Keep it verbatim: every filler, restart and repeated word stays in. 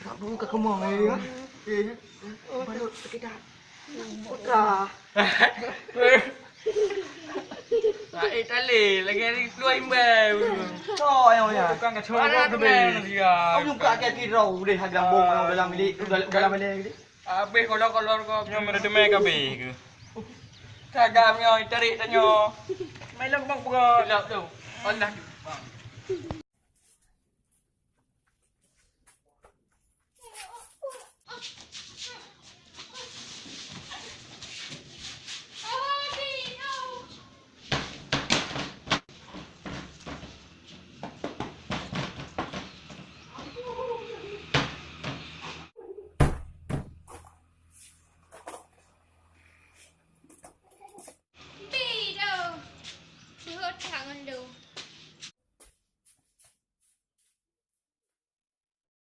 Aduh, ka keumong, eh, ya. Eh, ya. Aduh, sakit dah. Putra. Nah, eh, tali, lagi ada keluar imbau. Oh, ya, ya. Tukang kacau. Mana kau tu, Bang? Siap. Kau juga kaki kira, udah, dalam bong, dalam bilik, dalam, dalam bilik. Habéh kolor-kolor kau. Nyoe meureudeumé ka habéh keuh. Cagam nyoe, tarék tanyoe. Mai lom bang peugah. Silap tu. Allah.